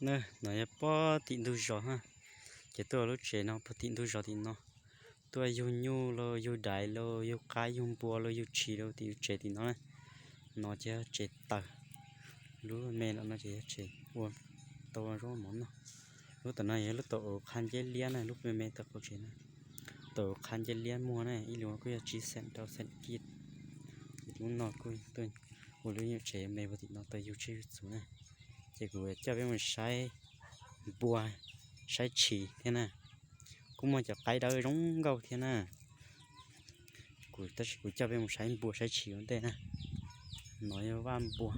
No yog puag tim ntug zos na, ces tuaj lub tsev no puag tim ntug zos tim no, tuaj yug nyuj los yug daiv los yug qaib yug npua los yug tshis rau tim yus tsev tim no na. No ces yog tsev taws, lub me no no ces yog tsev ua tau zaub mov noj. Lub tom no yog lub tom uas qha nceb liab na, lub me me tom qaum tsev na. Tom uas qha nceb liab muag na, ib lub kuj yog tsib xees rau xees kib. Ces lub no kuj tuaj ua lub nyuam tsev me puag tim no tau yug tsiaj yug txhu na. Ces kuv coj peb mus saib npua, saib tshis thiab na. Kuj muaj cov qaib dawb zoo nkauj thiab na. Kuv tab sis kuv coj peb mus saib npua saib tshis ua ntej na. No yog vaj npua,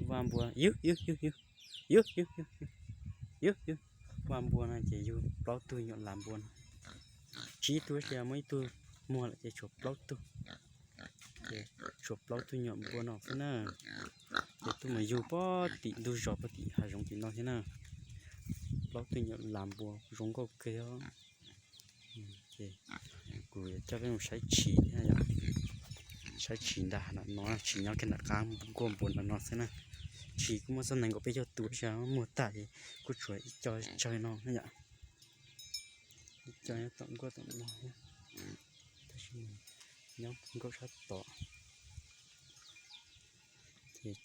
vaj npua, yug yug yug yug, yug yug yug yug, yug yug. Vaj npua no ces yug plaub tug nyuam las npua no, tsib tug tias muaj ib tug muag lawm ces tshuav plaub tug. Ces tshuav plaub tug nyuam npua no xwb na. Ces tuaj mus yug puag tim ntug zos puag tim hav zoov tim no thiab na. Plaub tug nyuam las npua zoo nkauj kawg os. Ces kuv yuav coj peb mus saib tshis thiab yom. Saib tshis nram no, tshis nyob kiag nram qab nkuaj npua nram no xwb na. Tshis kuj muaj txog nees nkaum peb caug tus, tab sis muag tag ces kuj tshuav ib co tsawg no na yom. Ib co nyob tom nkuaj tom no thiab, tab sis nyob nkaum sab tod. Ces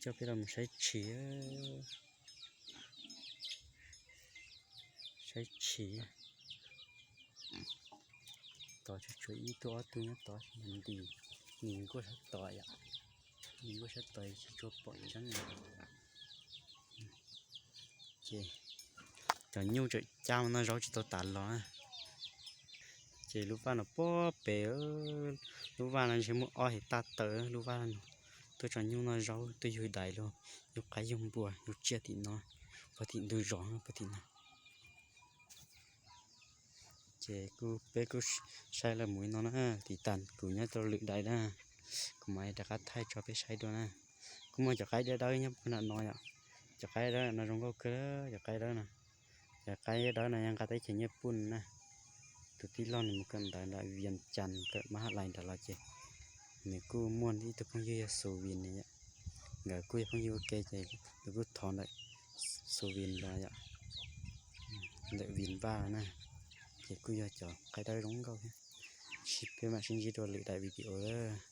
coj peb los mus saib tshis, saib tshis. Tod tsuas tshuav ib tug ob tug nyob tod, ntim, ntim nkuaj sab tod yom. Ntim nkuaj sab tod tsis tshua pom tseeb. Ces cov nyuj tseem cab mus noj zaub tsis tau tas los na. Ces lub vaj no puag pem, lub vaj no ntshe muaj ob hais tag tawm lub vaj no. Tuaj tso nyuj noj zaub, tuaj yug dais los yug qaib yug npua yug tsiaj tim no, puag tim ntug zos puag tim no. Ces kuj peb kuj saib lawm mus li no na, tiv tas kuv nyob rau lwm daim na, kuv mam rov qab thaij tso peb saib dua na. Kuj muaj cov qaib dawb dawb nyob puag nram no yom, cov qaib dawb no zoo nkauj kawg, cov qaib dawb no. Cov qaib dawb no yog nqa teb chaws Nyaj Pooj na, tus tij laug nws mus kawm ntawv ntawm Vias Cas kawm mab ham lais ntawd los ces nws kuj muaj ib tug phooj ywg yog Xus Vin ne yom, nkawd kuj yog phooj ywg ua ke ces nws kuj thov ntawm Xus Vin los yom, ntawm Vin Vaj na, ces kuj yog cov qaib dawb zoo nkauj thiab. Peb mam sib ntsib dua lwm daim video a.